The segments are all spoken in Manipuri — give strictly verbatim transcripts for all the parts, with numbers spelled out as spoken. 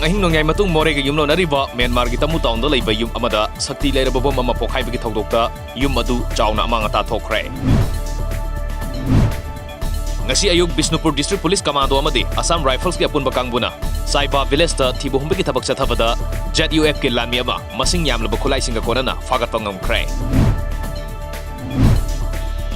ꯑꯍꯤꯡ ꯅꯣꯡꯌꯥꯏ ꯃꯇꯨꯡ ꯃꯣꯔꯦꯒ ꯌꯨꯝꯂꯣꯟꯅꯔꯤꯕ ꯃ꯭ꯌꯥꯟꯃꯥꯔꯒꯤ ꯇꯃꯨ ꯇꯥꯎꯟꯗ ꯂꯩꯕ ꯌꯨꯝ ꯑꯃꯗ ꯁꯛꯇꯤ ꯂꯩꯔꯕ ꯕꯣꯝ ꯑꯃ ꯄꯣꯈꯥꯏꯕꯒꯤ ꯊꯧꯗꯣꯛꯇ ꯌꯨꯝ ꯑꯗꯨ ꯆꯥꯎꯅ ꯑꯃꯥꯡ ꯑꯇꯥ ꯊꯣꯛꯈ꯭ꯔꯦ꯫ ꯉꯁꯤ ꯑꯌꯨꯛ ꯕꯤꯁꯅꯨꯄꯨꯔ ꯗꯤꯁꯇ꯭ꯔꯤꯛ ꯄꯨꯂꯤꯁ ꯀꯃꯥꯟꯗꯣ ꯑꯃꯗꯤ ꯑꯁꯥꯝ ꯔꯥꯏꯐꯜꯁꯀꯤ ꯑꯄꯨꯟꯕ ꯀꯥꯡꯕꯨꯅ ꯆꯥꯏꯕꯥ ꯚꯤꯂꯦꯖꯇ ꯊꯤꯕ ꯍꯨꯝꯕꯒꯤ ꯊꯕꯛ ꯆꯠꯊꯕꯗ ꯖꯦꯠ ꯌꯨ ꯑꯦꯐꯀꯤ ꯂꯥꯟꯃꯤ ꯑꯃ ꯃꯁꯤꯡ ꯌꯥꯝꯂꯕ ꯈꯨꯠꯂꯥꯏꯁꯤꯡꯒ ꯀꯣꯟꯅꯅ ꯐꯥꯒꯠꯄ ꯉꯝꯈ꯭ꯔꯦ꯫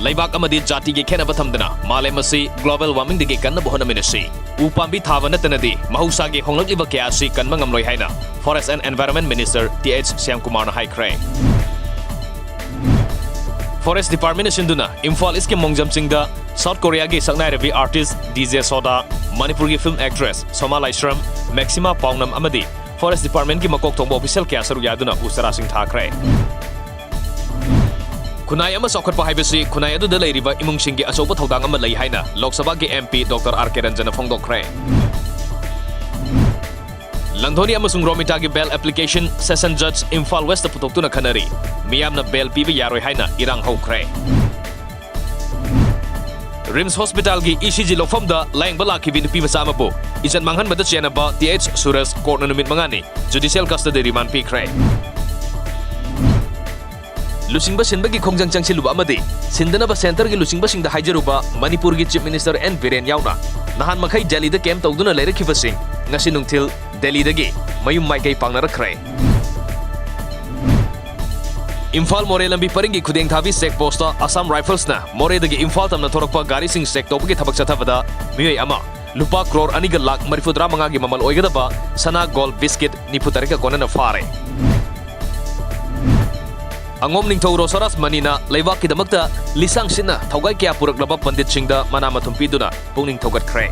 ꯂꯩꯕꯥꯛ ꯑꯃꯗꯤ ꯖꯥꯇꯤꯒꯤ ꯈꯦꯠꯅꯕ ꯊꯝꯗꯅ ꯃꯥꯂꯦꯝ ꯑꯁꯤ ꯒ꯭ꯂꯣꯕꯦꯜ ꯋꯥꯔꯃꯤꯡꯗꯒꯤ ꯀꯟꯅꯕ ꯍꯣꯠꯅꯃꯤꯟꯅꯁꯤ꯫ ꯎ ꯄꯥꯝꯕꯤ ꯊꯥꯕ ꯅꯠꯇꯅꯗꯤ ꯃꯍꯧꯁꯥꯒꯤ ꯍꯣꯡꯂꯛꯂꯤꯕ ꯀꯌꯥ ꯑꯁꯤ ꯀꯟꯕ ꯉꯝꯂꯣꯏ ꯍꯥꯏꯅ Forest and Environment Minister T H ꯁ꯭ꯌꯥꯝꯀꯨꯃꯥꯔꯅ ꯍꯥꯏꯈ꯭ꯔꯦ꯫ Forest Departmentꯅ ꯁꯤꯟꯗꯨꯅ ꯏꯝꯐꯥꯜ ꯏꯁꯀꯤ ꯃꯣꯡꯖꯝ ꯆꯤꯡꯗ ꯁꯥꯎꯠ ꯀꯣꯔꯤꯌꯥꯒꯤ ꯁꯛꯅꯥꯏꯔꯕꯤ ꯑꯥꯔꯇꯤꯁ ꯗꯤ ꯖꯦ ꯁꯣꯗꯥ, ꯃꯅꯤꯄꯨꯔꯒꯤ ꯐꯤꯜꯝ ꯑꯦꯛꯇ꯭ꯔꯦꯁ ꯁꯣꯃꯥ ꯂꯥꯏꯁ꯭ꯔꯝ, ꯃꯦꯛꯁꯤꯃꯥ ꯄꯥꯎꯅꯝ ꯑꯃꯗꯤ Forest Departmentꯀꯤ ꯃꯀꯣꯛ ꯊꯣꯡꯕ ꯑꯣꯐꯤꯁꯤꯌꯦꯜ ꯀꯌꯥ ꯁꯔꯨꯛ ꯌꯥꯗꯨꯅ ꯎ ꯆꯥꯔꯥꯁꯤꯡ ꯊꯥꯈ꯭ꯔꯦ꯫ ꯈꯨꯟꯅꯥꯏ ꯑꯃ ꯆꯥꯎꯈꯠꯄ ꯍꯥꯏꯕꯁꯤ ꯈꯨꯟꯅꯥꯏ ꯑꯗꯨꯗ ꯂꯩꯔꯤꯕ ꯏꯃꯨꯡꯁꯤꯡꯒꯤ ꯑꯆꯧꯕ ꯊꯧꯗꯥꯡ ꯑꯃ ꯂꯩ ꯍꯥꯏꯅ ꯂꯣꯛ ꯁꯚꯥꯒꯤ ꯑꯦꯝ ꯄꯤ ꯗꯣꯛꯇꯔ ꯑꯥꯔ ꯀꯦ ꯔꯟꯖꯟꯅ ꯐꯣꯡꯗꯣꯛꯈ꯭ꯔꯦ꯫ ꯂꯟꯙꯣꯅꯤ ꯑꯃꯁꯨꯡ ꯔꯣꯃꯤꯇꯥꯒꯤ ꯕꯦꯜ ꯑꯦꯄ꯭ꯂꯤꯀꯦꯁꯟ ꯁꯦꯁꯟ ꯖꯖ ꯏꯝꯐꯥꯜ ꯋꯦꯁꯇ ꯄꯨꯊꯣꯛꯇꯨꯅ ꯈꯟꯅꯔꯤ꯫ ꯃꯤꯌꯥꯝꯅ ꯕꯦꯜ ꯄꯤꯕ ꯌꯥꯔꯣꯏ ꯍꯥꯏꯅ ꯏꯔꯥꯡ ꯍꯧꯈ꯭ꯔꯦ꯫ ꯔꯤꯝꯁ ꯍꯣꯁꯄꯤꯇꯥꯜꯒꯤ ꯏ ꯁꯤ ꯖꯤ ꯂꯧꯐꯝꯗ ꯂꯥꯌꯦꯡꯕ ꯂꯥꯛꯈꯤꯕꯤ ꯅꯨꯄꯤ ꯃꯆꯥ ꯑꯃꯕꯨ ꯏꯖꯠ ꯃꯥꯡꯍꯟꯕꯗ ꯆꯦꯟꯅꯕ ꯇꯤ ꯑꯩꯆ ꯁꯨꯔꯖ ꯀꯣꯔꯠꯅ ꯅꯨꯃꯤꯠ ꯃꯉꯥꯅꯤ ꯖꯨꯗꯤꯁꯤꯌꯦꯜ ꯀꯁꯇꯗꯤ ꯔꯤꯃꯥꯟ ꯄꯤꯈ꯭ꯔꯦ꯫ ꯂꯨꯆꯤꯡꯕ ꯁꯤꯟꯕꯒꯤ ꯈꯣꯡꯖꯪ ꯆꯪꯁꯤꯜꯂꯨꯕ ꯑꯃꯗꯤ ꯁꯤꯟꯗꯅꯕ ꯁꯦꯟꯇꯔꯒꯤ ꯂꯨꯆꯤꯡꯕꯁꯤꯡꯗ ꯍꯥꯏꯖꯔꯨꯕ ꯃꯅꯤꯄꯨꯔꯒꯤ ꯆꯤꯐ ꯃꯤꯅꯤꯁꯇꯔ ꯑꯦꯟ ꯕꯤꯔꯦꯟ ꯌꯥꯎꯅ ꯅꯍꯥꯟ ꯃꯈꯩ ꯗꯦꯜꯂꯤꯗ ꯀꯦꯝꯞ ꯇꯧꯗꯨꯅ ꯂꯩꯔꯛꯈꯤꯕꯁꯤꯡ ꯉꯁꯤ ꯅꯨꯡꯊꯤꯜ ꯗꯦꯜꯂꯤꯗꯒꯤ ꯃꯌꯨꯝ ꯃꯥꯏꯀꯩ ꯄꯥꯡꯅꯔꯛꯈ꯭ꯔꯦ꯫ ꯏꯝꯐꯥꯜ ꯃꯣꯔꯦ ꯂꯝꯕꯤ ꯄꯔꯤꯡꯒꯤ ꯈꯨꯗꯦꯡꯊꯥꯕꯤ ꯆꯦꯛ ꯄꯣꯁꯇ ꯑꯁꯥꯝ ꯔꯥꯏꯐꯜꯁꯅ ꯃꯣꯔꯦꯗꯒꯤ ꯏꯝꯐꯥꯜ ꯇꯝꯅ ꯊꯣꯔꯛꯄ ꯒꯥꯔꯤꯁꯤꯡ ꯆꯦꯛ ꯇꯧꯕꯒꯤ ꯊꯕꯛ ꯆꯠꯊꯕꯗ ꯃꯤꯑꯣꯏ ꯑꯃ ꯂꯨꯄꯥ ꯀ꯭ꯔꯣꯔ ꯑꯅꯤꯒ ꯂꯥꯈ ꯃꯔꯤꯐꯨꯇꯔꯥ ꯃꯉꯥꯒꯤ ꯃꯃꯜ ꯑꯣꯏꯒꯗꯕ ꯁꯅꯥ ꯒꯣꯜ ꯕꯤꯁꯀꯤꯠ ꯅꯤꯐꯨ ꯇꯔꯦꯠꯀ ꯀꯣꯟꯅꯅ ꯐꯥꯔꯦ꯫ ꯑꯉꯣꯝ ꯅꯤꯡꯊꯧ ꯔꯣꯁꯥꯔꯥꯖ ꯃꯅꯤꯅ ꯂꯩꯕꯥꯛꯀꯤꯗꯃꯛꯇ ꯂꯤꯁꯥꯡ ꯁꯤꯠꯅ ꯊꯧꯒꯥꯏ ꯀꯌꯥ ꯄꯨꯔꯛꯂꯕ ꯄꯟꯗꯤꯠꯁꯤꯡꯗ ꯃꯅꯥ ꯃꯊꯨꯝ ꯄꯤꯗꯨꯅ ꯄꯨꯛꯅꯤꯡ ꯊꯧꯒꯠꯈ꯭ꯔꯦ꯫